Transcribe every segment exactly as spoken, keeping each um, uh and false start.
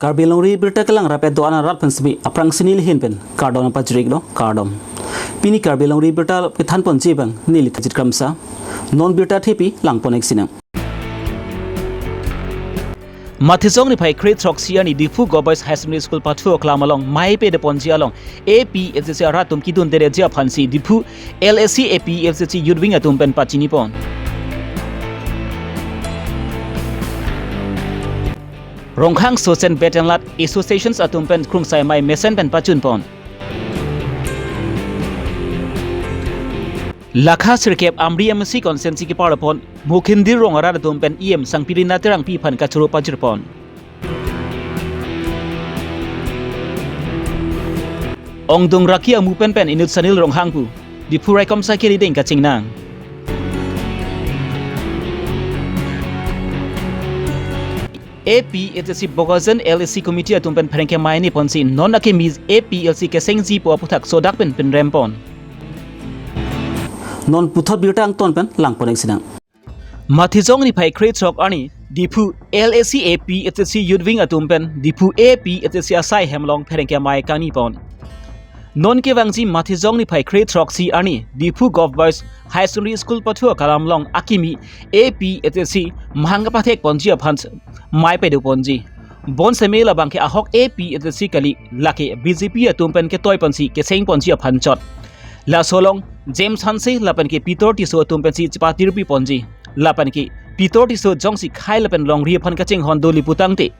Karbi Longri Birta kelang rapet do-an arat pen simi aphrangsi neli ahin pen kardom pajir-iklo, kardom. Pini Karbi Longri Birta kethan ponji abang neli Thejit Kramsa. Non birta thepi lang pon-ik sinang. Mathijong niphai kre-throksi arni Diphu Govt Boys Higher Secondary School pathu aklam along mei pado ponji along A P H L C arat atum kedun dedetji aphansi Diphu L A C A P H L C Youth Wing atum pen pachini pon. Ronghang Sosen Betenlat Associations atum pen krungsai mei mesen pen pachun pon. Lakha sirkep Amri M A C constituency kepar pon Mukhindir rong arat atum pen E M Sangpirina Terangpi aphan kachoro pajir pon. Ongdung Raki amu pen pen inut Sanil Ronghang pu Diphu raikom sakiri ding kachingnang. A P H L C Bokajan L A C committee atum pen pherangke mei ni ponsi non akimi A P H L C kesengji pu aputhak sodak pen pinrem pon. Non puthot birta angton pen lang pon-ik sinang. Mathijong niphai kre-throk arni Diphu L A C A P H L C Youth Wing atum pen Diphu A P H L C asai hem along pherangke mei kangni pon. Non kevangji Mathijong niphai kre-throksi arni Diphu Govt Boys Higher Secondary School pathu aklam along akimi A P H L C mahang kapathek ponji aphan mei pado ponji. Bonsitame labang ke ahok A P H L C kali, lake B J P atum pen ketoi ponsi keseng ponji aphan chot. Laso along James Hanse lapen ke Peter Tisso atum pensi chepatirpi ponji. Lapen ke Peter Tisso jongsi khei lapen longri aphan kachinghon doli putangte,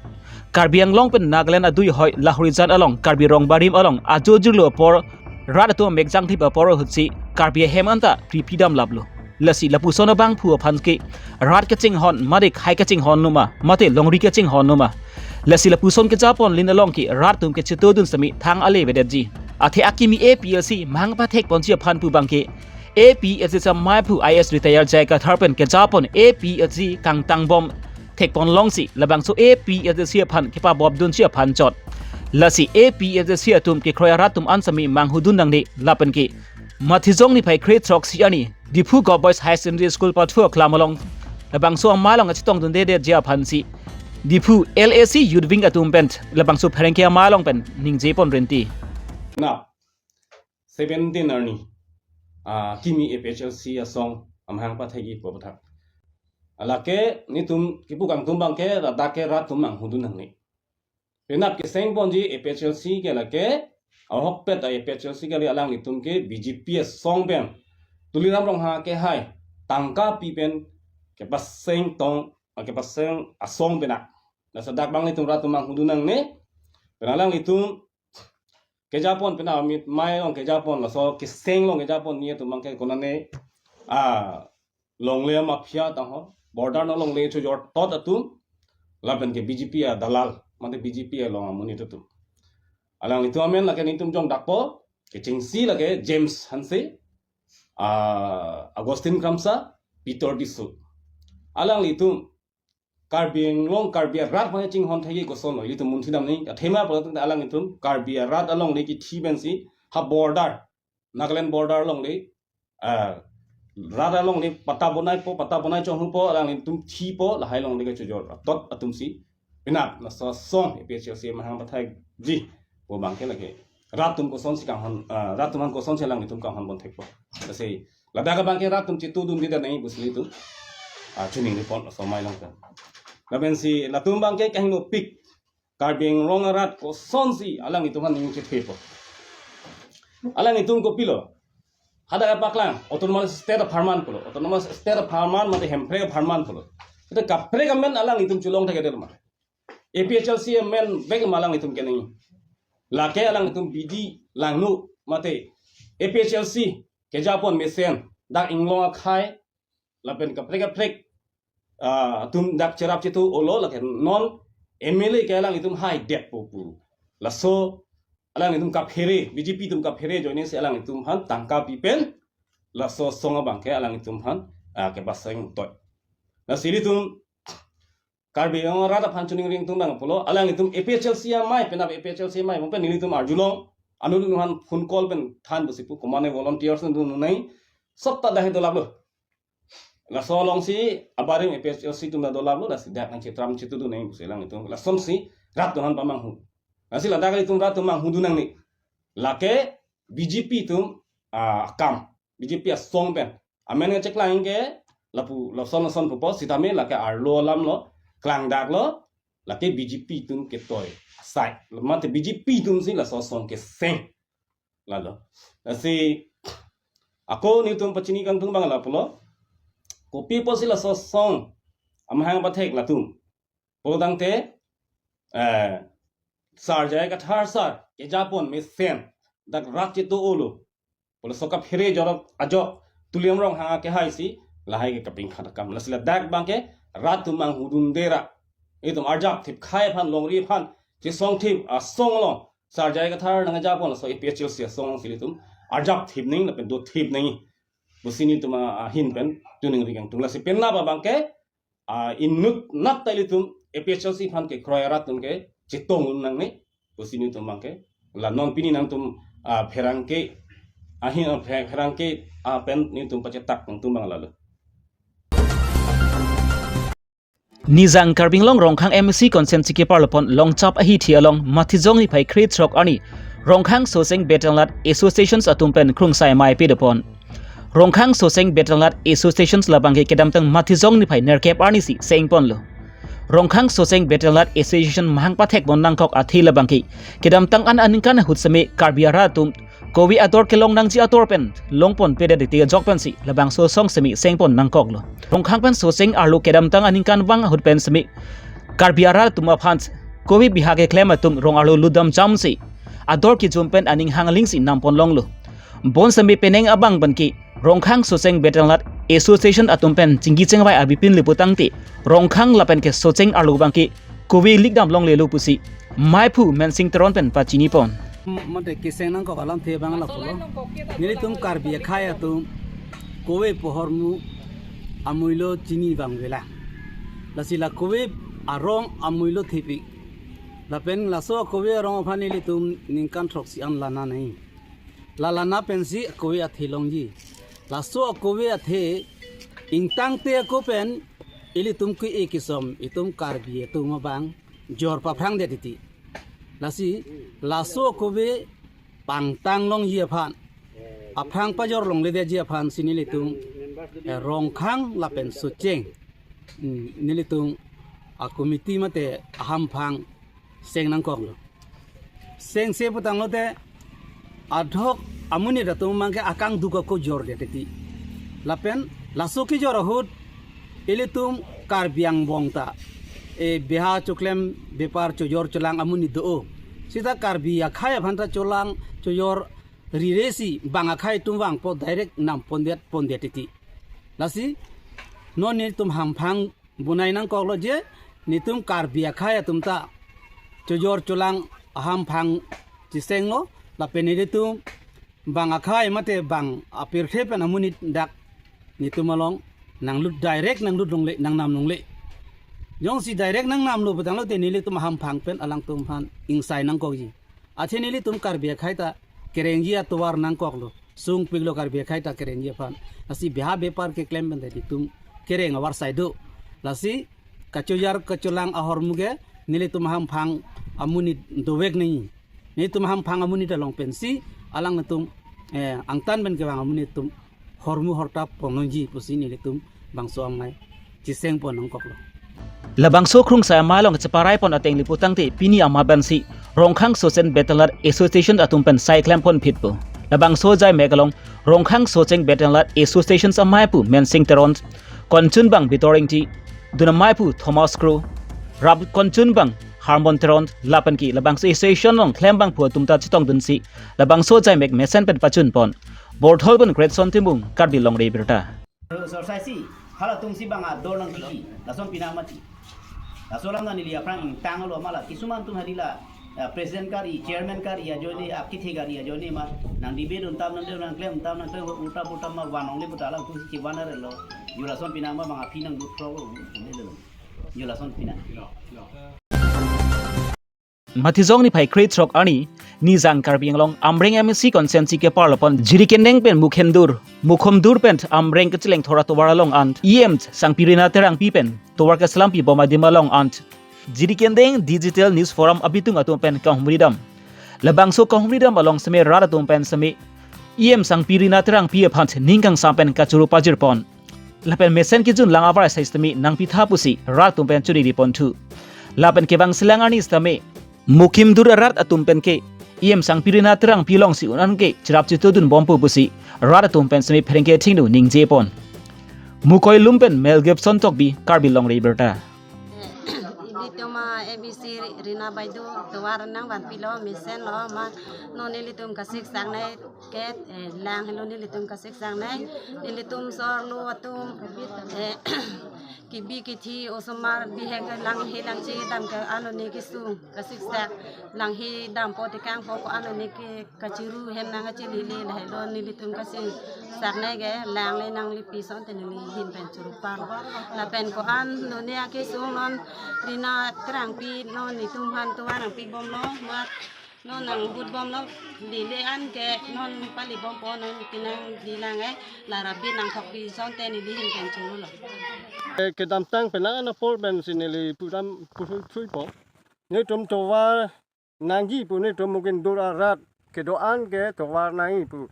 Karbi Anglong pen Nagaland adui hoi Lahorijan along Karbi Rong Barim along ajo jirlo apor rat atum amek jangthip apor ahutsi Karbi ahem anta pripidam laplo. Lasi lapuson abangphu aphan ke rat kachinghon, mate khei kachinghon numa, mate longri kachinghon numa. Lasi lapuson kejapon lin along ke rat atum kechetodun sitame thang ale vedetji. Athe akimi A P H L C mahang pathek ponji aphan pu abang ke A P H L C maiphu I A S retire J I Kathar pen kejapon A P H L C kangtangbom thekpon longsi labangso A P H L C aphan kepabopdunji aphan chot. Lasi A P H L C atum kekroi arat atum an sitame manghudun nangne lapen ke Mathijong niphai kre-throksi arni Diphu Govt Boys Higher Secondary School pathu aklam along labangso amei along kachetongdun dedetji aphansi Diphu L A C Youth Wing atum pen labangso pherangke amei along pen ningje pon rinti. Nap seventeen arni, ah, akimi A P H L C asong amahang pathekji pu aputhak. Lake netum kipu kangtum abang ke ladak ke rat atum manghudun nangne. Penap keseng ponji A P H L C ke lake, ahokpet A P H L C kali, alanglitum ke B J P asong pen, Tuliram Ronghang kehai tangka pi pen kepaseng tong, kepaseng asong pen a. Laso dak abang netum rat atum manghudun nangne. Pen alanglitum kejapon, penap amit mei along kejapon, laso keseng along kejapon, netum abang ke konane, ah, longle mafia tangho, border along longle chojor tot atum, lapen ke B J P adalal, mate B J P along amonit atum. Alanglitum amen lake netum jong dakpo, kechengsi lake James Hanse, ah, Augustine Kramsa, Peter Tisso. Alanglitum Karbi Anglong Karbi arat aphan chinghon thekji kosonlo, ilitum munthi dam nangji. Athema apot alanglitum Karbi arat alongle kithi pensi ha border, Nagaland border alongle, ah, rat alongle patta bonaipo, patta bonai chonghupo, alanglitum thipo, lahai alongle kechojor tot atumsi. Penap laso asong A P H L C mahang pathekji pu abang ke lake rat atum kosonsi kanghon, ah, rat atum aphan kosonsi alanglitum kanghon pon thekpo. Lasi ladak abang ke rat atum chetodun deda nangji pusi netum, ah, chiningri pon laso amei along ta. Lapensi latum abang ke kahingno pik, Karbi Anglong arat kosonsi alanglitum aphan ning chethepo. Alanglitum kopilo? Hadak kepaklang, autonomous state apharman pulo. Autonomous state apharman mate Hemprek apharman pulo. Ita kaprek amen alanglitum chelong thekthedet ma? A P H L C amen bek ma alanglitum kenangji? Lake alanglitum bidi langno mate A P H L C kejapon mesen dak inglong akhei lapen kaprek kaprek, ah, atum dak cherap chetu olo, lake non M L A ke alanglitum haidetpo pu. Laso alanglitum kaphere, B J P atum kaphere ajoinesi alanglitum aphan tangka pi pen laso asong abang ke alanglitum aphan, ah, kepaseng toi. Lasi ilitum Karbi Anglong arat aphan chiningri ingtung abang pulo, alanglitum A P H L C amei, penap A P H L C amei, mo pen nelitum arjulong, anut anut aphan phone call pen than pusi pu, komane volunteers nangdun nangji, sot ta dahai dolaplo. Laso alongsi abarim A P H L C atum ta dolaplo, lasi dak nangchetram chetudun nangji pusi alanglitum lasonsi rat atum aphan pamanghu. Lasi ladak ilitum rat atum manghudun nangne. Lake B J P atum, ah, akam. B J P asong pen. Amen kacheklang ke lapu lason lason pupo sitame lake arlo alam lo, klangdak lo, lake B J P atum ketoi asai. Mate B J P atum si laso asong keseng. Lalo. Lasi ako nelitum pachini kangtung abang lapulo. Kopi pusi laso asong amahang pathek latum pulotangte, eh, Sar J I Kathar sar kejapon mesen dak rat cheto-olo. Pulo so kaphere jorok ajok Tuliram Ronghang akehai si lahai ke kapingkhat akam. Lasi ladak abang ke rat atum manghudunde ra. Itum arjap thip khai aphan longri aphan chesong thip asong along Sar J I Kathar nangkejapon laso A P H L C asong along si ilitum arjap thip nangji lapen do thip nangji pusi nelitum ahin pen tuningri kangtung. Lasi penap abang ke, ah, inut nat ta ilitum A P H L C aphan kekroi arat atum ke chetongdun nangne pusi nelitum abang ke. La non pini nangtum, ah, pherangke ahin, ah, phe-, pherangke, ah, pen nelitum pachetak nangtum abang lalo. Nijang Karbi Anglong Rongkhang M A C constituency keparlopon Longchap ahithi along Mathijong niphai krethrok arni Rongkhang Socheng Betelanlat Associations atum pen krungsai amei pedopon. Rongkhang Socheng Betelanlat Associations labang ke kedamtang Mathijong niphai nerkep arni si sengponlo. Rongkhang Socheng Betelanlat Association mahang pathekpon nangkok athe labang ke kedamtang an aningkan ahut seme Karbi arat atum kove ador kelong nangji ator pen longpon pedet titi ajok pensi labangso asong seme sengpon nangkoklo. Rongkhang pen Socheng arlo kedamtang aningkanvang ahut pen seme Karbi arat atum aphan kove biha keklem atum rong arlo lutdam jamsi ador kejum pen aning hangling si nampon longlo. Bonseme penang abang pen ke Rongkhang Socheng Betelanlat Association atum pen chingki chingvai abipin le pulotangte Rongkhang lapen ke Socheng arlo abang ke kove likdam longlelo pusi maiphu Mensing Teron pen pachinipon. Mate keseng nangkok alamthe abang lapulo. Nelitum Karbi akhei atum kove pu ahormu amuilo chini abang vela. Lasi la kove arong amuilo thepik. Lapen laso kove arong aphan nelitum ningkan throksi an lana nangji. La lana pensi kove athe longji. Laso kove athe ingtangte ako pen ilitum ke-e kesom itum Karbi atum abang jor paphrangdet titi. Lasi laso kove pangtang longji aphan, aphrang pajor longledetji aphan si nelitum, eh, Rongkhang lapen Socheng, hmm, nelitum a-committee mate ahamphang seng nangkoklo. Sengse putanglote adhok amonit atum abang ke akangduk ako jordet titi. Lapen laso kejor ahut ilitum Karbi angbong ta, e, biha choklem bepar chojor cholang amonit do-o. Sita Karbi akhei aphan ta cholang chojor rire si bang akhei atum vangpo direct nampondet pondet titi. Lasi non nelitum hamphang bonai nangkoklo je nelitum Karbi akhei atum ta chojor cholang ahamphang chesenglo lapen nelitum bang akhei mate bang apirthe pen amonit dak nelitum along nanglut direct nanglut longle nangnam longle. Jongsi direct nangnamlo putanglote nelitum ahamphang pen alangtum aphan ingsai nangkokji. Athe nelitum Karbi akhei ta kerengji atovar nangkoklo. Sungpiklo Karbi akhei ta kerengji aphan. Lasi biha bepar keklem pen ta nelitum kereng avarsai do. Lasi kachojar kacholang ahormu ke nelitum ahamphang amonit dovek nangji. Nelitum ahamphang amonit along pensi alangtum, eh, angtan pen kevang amonit atum hormu hortap pon nangji pusi nelitum bangso amei chesengpon nangkoklo. Labangso krungsai amei along cheparaipon ateng le pulotangte pini amat pensi Rongkhang Socheng Betelanlat Association atum pen sai klemponphitpo. Labangso ajaimek along Rongkhang Socheng Betelanlat Association ameipu Mensing Teron, konchunbang Bitor Ingti, dun ameipu Thomas Kro, rap konchunbang Harmon Teron lapen ke labangso association along klembangphu atum ta chetongdunsi labangso ajaimek mesen pen pachunpon. Borthol pen Greatson Timung, Karbi Longri Abirta. Society halatumsi bang ador nangkiki, lason pina mati. Laso alam neli aphrang ingtanglo mala, kisuman atum hadi la, eh, president kari, chairman kari ajoine, akethe kari ajoine ma nang debate untam nang debate nangklem untam nangklem ulta pulta ma van longle puta alangtumsi chevan arelo. Jo lason pina ma bang aphi nangduk throk lo, jo lason pina. Mathijong niphai krethrok arni, Nijang Karbi Anglong Amreng M A C constituency keparlopon Jirikindeng pen Mukhendur, Mukhomdur pen Amreng kachelengthor atovar along an, E M Sangpi Rina Terangpi pen tovar kachelampi bom adim along an, Jirikindeng Digital News Forum abitung atum pen kahumridam. Labangso kahumridam along seme rat atum pen seme E M sangpi Rina Terangpi aphan ning kangsam pen kachoro pajirpon. Lapen mesen kejun lang avar sai sitame nangpitha pusi rat atum pen choririponthu. Lapen kevang selang arni sitame mukim dur arat atum pen ke E M sangpi Rina Terangpi alongsi un-an ke cherap chetudun bompo pusi rat atum pen seme pherangke thingno ningjepon. Mukoi lum pen Mel Gibson Tokbi, Karbi Longri Abirta. Ilitum a M E C Rina Baideo tovar nangvanpilo, mesenlo ma, non nelitum kasiksaknei ke, eh, lang helo nelitum kasiksaknei, nelitum sorlo atum, eh, kebi kethe osomar bihek langhe langche dam ke ano ne kesung kasiksak, langhe dampo tekangpo ko ano ne ke kachoro hem nang kachelele lahelo nelitum kasiksaknei ke lang le nanglepi asonte neli ahin pen choro palo. Lapen ko-an non ne akesung non Rina Terangpi non netum aphan tovar nangpibomlo, mat non nang vote bomlo, lele an ke non palibompo, non kenangji lang eh, la Rabbi nangthokpi asonte neli ahin pen chorolo. Eh, kedamtang penang an apor pensi neli pudam puthui puthuipo. Netum tovar nangji pu netum mukim dur arat kedo-an ke tovar nangji pu.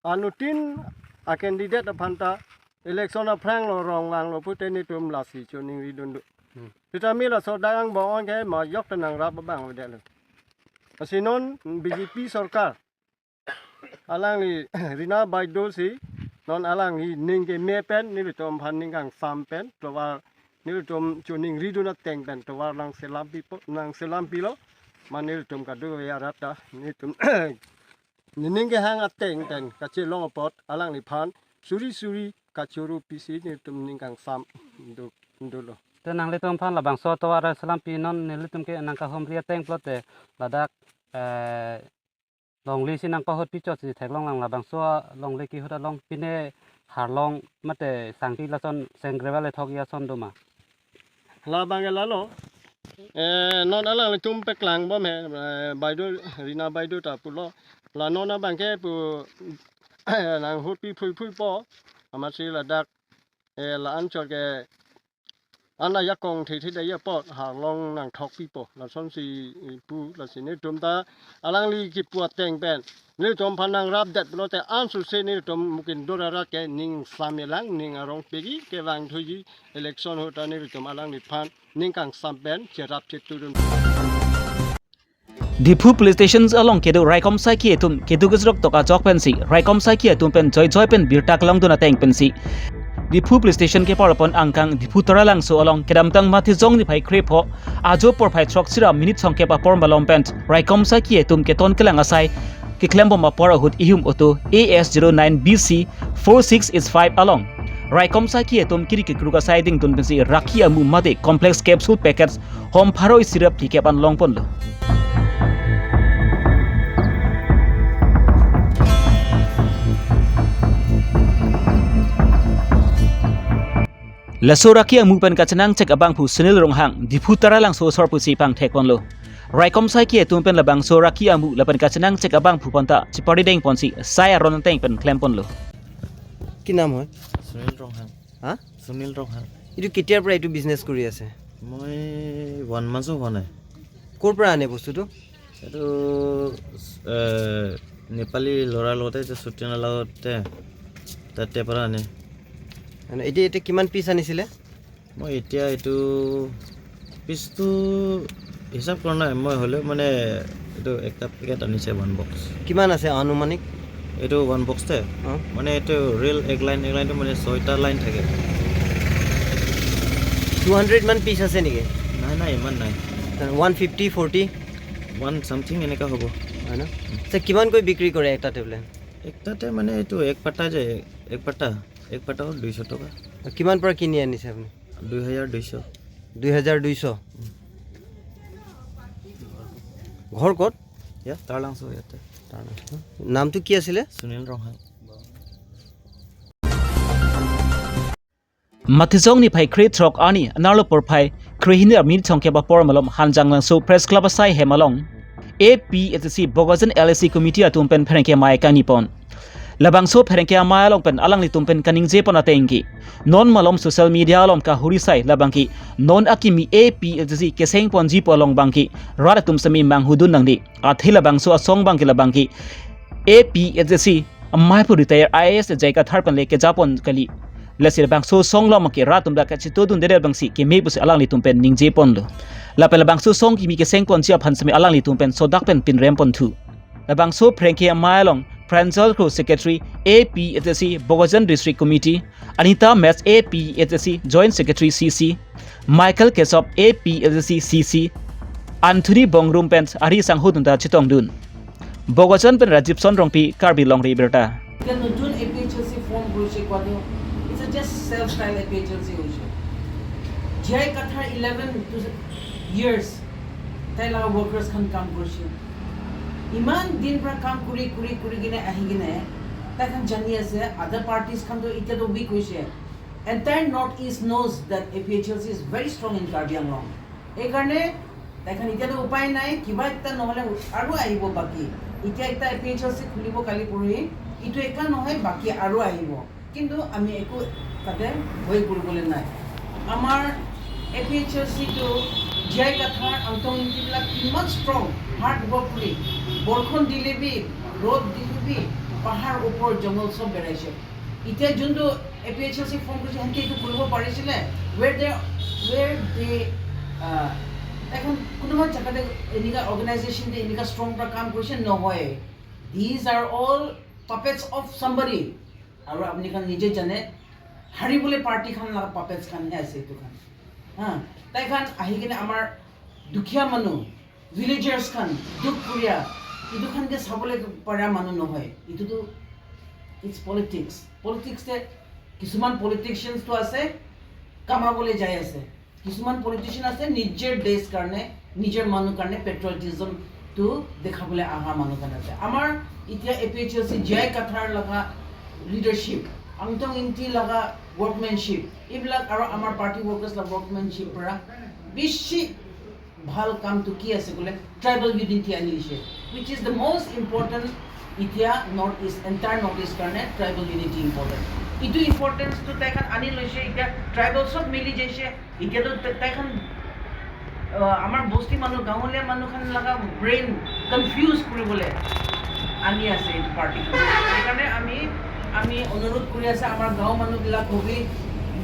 Anuttin a candidate aphan ta election aphranglo rong vanglo pute netum lasi choningridunde. Hmm. Sitame laso dak angbong ke majok ta nangrap abang avedetlo. Lasi non B J P sorkar alangli Rina Baideo si non alangli ning keme pen nelitum aphan ning kangsam pen tovar nelitum choningridun ateng pen tovar nangselampipo, nangselampilo. Ma nelitum kadokave arat ta netum nening kehang ateng pen kachelong apot alangliphan suri suri kachoro pisi netum ning kangsam do, dolo. Te nanglitum aphan labangso tovar selampi non nelitum ke nangkahumri ateng pulote ladak, eh, longle si nangpahut pichot si theklonglang, labangso longle kehut along pine harlong mate sangti lason seng gravel ethok ason doma. Labang ke lalo. Eh, non alanglitum paklangbom he, eh, Baideo, Rina Baideo ta pulo. La non abang ke pu nanghut pi phui phui po. Amatsi ladak, eh, la anchot ke an ajakong thithe dei apot harlong nangthokpipo. Lasonsi pu, lasi netum ta alangli kipu ateng pen netum aphan nangrapdet pulote ansose netum mukim dur arat ke ning samyelang, ning arong pegi kevang thuji, election ahut ta netum alangliphan ning kangsam pen cherap chetudun. Diphu Police Station along kedo raikom saiki atum kedo kejrok tok ajok pensi raikom saiki atum pen joi joi pen birta kelongdun ateng pensi Diphu Police Station kepar apon angkang Diphu Taralangso along kedamtang Matijong niphai krepho ajo porphai throksi ra minute songkep apor malom pen raikom saiki atum keton kelang asai keklembom apor ahut ihum auto A S zero nine B C four six eight five along raikom saiki atum kiri kekruk asai dingdun pensi rakhi amu mate complex capsule packets hom pharo isi ra phlikep an longponlo. Laso rakhi amu pen kachenangchek abangphu Sunil Ronghang, Diphu Taralangso osor pusi pangthekponlo. Raikom saiki atum pen labangso rakhi amu lapen kachenangchek abangphu panta chipari dengponsi sai aron ateng pen klemponlo. কি নাম হয়? সুনীল ৰংহাং। হা? সুনীল ৰংহাং। এইটো কেতিয়াৰ পৰা এইটো বিজনেছ কৰি আছে? মই ওৱান মান্থছো হোৱা নাই। ক'ৰ পৰা আনে বস্তুটো? এইটো, এ, নেপালী ল'ৰাৰ লগতে, যে চুটিনৰ লগতে, তাতে পৰা আনে। মানে এতিয়া, এতিয়া কিমান পিচ আনিছিলে? মই এতিয়া এইটো পিচটো হিচাপ কৰা নাই, মই হ'লেও মানে এইটো একটা পেকেট আনিছে, ওৱান বক্স। কিমান আছে আনুমানিক? এইটো ওৱান বক্সতে, অ। মানে এইটো ৰিয়েল এক লাইন, এক লাইনটো মানে ছয়টা লাইন থাকে। টু হাণ্ড্ৰেড মান পিচ আছে নেকি? নাই, নাই, ইমান নাই। One fifty, forty? One something এনেকা হ'ব। হয় ন? আচ্ছা, কিমানকৈ বিক্ৰী কৰে এটা টেবলেট? একটাতে মানে এইটো এক পাতা যে, এক পাতা, এক পাতাও দুইশ টকা। কিমান পৰা কিনি আনিছে আপুনি? দুই হাজাৰ দুইশ। দুই হাজাৰ দুইশ। ঘৰ ক'ত? ইয়াত, তাৰালাংচ' ইয়াতে। তাৰালাংচ'। নামটো কি আছিলে? সুনীল Ronghang. Matijong niphai krethrok arni anerlo porphai krehini ra minute songkep apor malom Hanjanglangso Press Club asai hem along A P H C Bokajan L A C Committee atum pen pherangke amei kangnipon. Labangso pherangke amei along pen alanglitum pen kaningjepon ateng ke, non malom social media along kahuri sai labang ke, non akimi A P H L C kesengponji pu along abang ke, rat atum semi manghudun nangde. Athe labangso asong abang ke labang ke, A P H L C amei pu retired I A S J I Kathar pen le kejapon kali. Lasi labangso asong along ke rat atum dak kachitodunde abangsi keme pusi alanglitum pen ningjeponlo. Lapen labangso asong kimi kesengponji aphan semi alanglitum pen sodak pen pinremponthu. Labangso pherangke amei along Pranjal Kro, Secretary A P H L C Bokajan District Committee, Anita Mech, A P H L C Joint Secretary C C, Michael Kesop, A P H L C C C, Anthony Bongrung pen ari sanghudun ta chetongdun. Bokajan pen Rajiv Sonrongpi, Karbi Longri Abirta. এতিয়া নতুন A P H L C form কৰিছে কোৱাটো, it's a just self style A P H L C হৈছে। জে আই কাথাৰ eleven years তাই লগা ৱৰ্কাৰ্ছ খান কাম কৰিছে। ইমান দিন পৰা কাম কৰি কৰি কৰি কিনে আহি কিনে তাই খান জানি আছে, আদাৰ পাৰ্টিজ খানতো এতিয়াতো উইক হৈছে। Entire North East knows that A P H L C is very strong in Karbi Anglong। এইকাৰণে তাই খান এতিয়াতো উপায় নাই, কিবা এটা নহ'লে আৰু আহিব বাকী। এতিয়া একটা এ পি এইচ এল চি খুলিব কালি পৰহি, এইটো একা নহয়, বাকী আৰু আহিব। কিন্তু আমি একো তাতে ভয় কৰিবলৈ নাই। আমাৰ এ পি এইচ এল চিটো জে আই কাথাৰ আংটং ইংটিবিলাক কিমান ষ্ট্ৰং, হাৰ্ড ৱৰ্ক কৰি, বৰষুণ দিলে বি, ৰ'দ দিলে বি, পাহাৰ ওপৰ জংঘল চব বেৰাইছে। এতিয়া যোনটো এ P H L C form কৰিছে, সিহঁতে এইটো কৰিব পাৰিছিলে? Where they, where they, আহ, এখন কোনোবা জেগাতে এনেকুৱা অৰ্গেনাইজেশ্যন যে এনেকুৱা ষ্ট্ৰং এটা কাম কৰিছে? নহয়। These are all puppets of somebody। আৰু আপুনি খান নিজে জানে, হাৰিবলৈ পাৰ্টি খান লগা পাপেটছ খানহে আছে এইটো খান। হা, তাই খান আহি কিনে আমাৰ দুখীয়া মানুহ, ভিলেজাৰ্ছ খান, দুখীয়া, এইটো খানকে চাবলৈ পৰা মানুহ নহয়। এইটোতো ইটছ পলিটিক্স। পলিটিক্সে কিছুমান পলিটিচিয়ানছটো আছে, কামাবলৈ যাই আছে। কিছুমান পলিটিচিয়ান আছে, নিজৰ দেশ কাৰণে, নিজৰ মানুহ কাৰণে পেট্ৰিয়টিজমটো দেখাবলৈ অহা মানুহ খান আছে। আমাৰ এতিয়া এ P H L C J আই কাথাৰ লগা লিডাৰশ্বিপ, আংটং ইংটি লগা ৱৰ্কমেনশ্বিপ, এইবিলাক আৰু আমাৰ পাৰ্টি ৱৰ্কাৰ্ছ লগা ৱৰ্কমেনশ্বিপ পৰা বেছি ভাল কামটো কি আছে বোলে, ট্ৰাইবেল ইউনিটি আনিছে, which is the most important। এতিয়া নৰ্থ ইষ্ট, এণ্টায়াৰ নৰ্থ ইষ্ট কাৰণে ট্ৰাইবেল ইউনিটি ইম্পৰ্টেণ্ট। এইটো ইম্পৰ্টেঞ্চটো তাই খান আনি লৈছে। এতিয়া ট্ৰাইবেল চব মিলি যাইছে। এতিয়াতো তা-, তাই খান, আহ, আমাৰ বস্তি মানুহ, গাঁৱলীয়া মানুহ খান লগা ব্ৰেইন কনফিউজ কৰিবলৈ আনি আছে এইটো পাৰ্টিখন। সেইকাৰণে আমি, আমি অনুৰোধ কৰি আছে, আমাৰ গাঁও মানুহবিলাক হবি,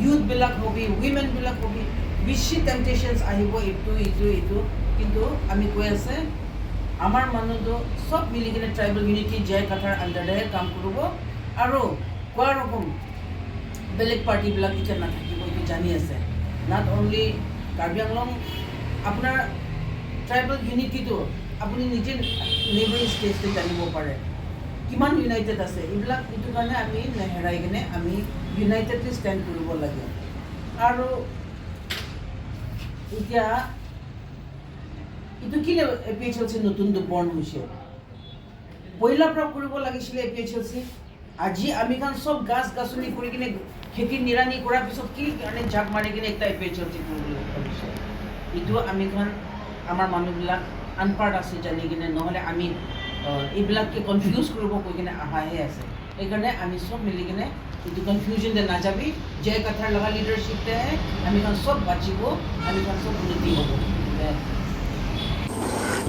ইউথবিলাক হবি, উইমেনবিলাক হবি, বেছি টেম্পটেশ্যনছ আহিব, এইটো, এইটো, এইটো। কিন্তু আমি কৈ আছে, আমাৰ মানুহটো চব মিলি কিনে ট্ৰাইবেল ইউনিটি জে আই কাথাৰ আণ্ডাৰতেহে কাম কৰিব। আৰু কোৱা ৰকম বেলেগ পাৰ্টিবিলাক এতিয়া নাথাকিব, এইটো জানি আছে। Not only কাৰ্বি আংলং, আপোনাৰ ট্ৰাইবেল ইউনিটিটো আপুনি নিজে নেইবাৰিং ষ্টেটছে জানিব পাৰে কিমান ইউনাইটেড আছে। এইবিলাক, এইটো কাৰণে আমি নেহেৰাই কিনে আমি ইউনাইটেডলি ষ্টেণ্ড কৰিব লাগে। আৰু এতিয়া এইটো কি এ পি এইচ এল চি নতুন বৰ্ণ হৈছে? পইলাৰ পৰা কৰিব লাগিছিলে এ পি এইচ এল চি। আজি আমি খান চব গাছ গাছনি কৰি কিনে খেতি নিৰানি কৰাৰ পিছত কি কাৰণে জাপ মাৰি কিনে একটা এ পি এইচ এল চি কৰিবলৈ ভাবিছে? এইটো আমি খান আমাৰ মানুহবিলাক আনপাৰ্ট আছে জানি কিনে, নহ'লে আমি, আহ, এইবিলাককে কনফিউজ কৰিব কৈ কিনে অহাহে আছে। সেইকাৰণে আমি চব মিলি কিনে এইটো কনফিউজনতে নাযাবি, জে আই কাথাৰ লগা লিডাৰশ্বিপতে আমি খান চব বাচিব, আমি খান চব উন্নতি হ'ব।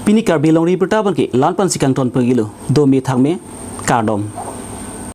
Pini Karbi Longri Abirta abangke la-an pensi kangton pagilo, dome thakme, kardom.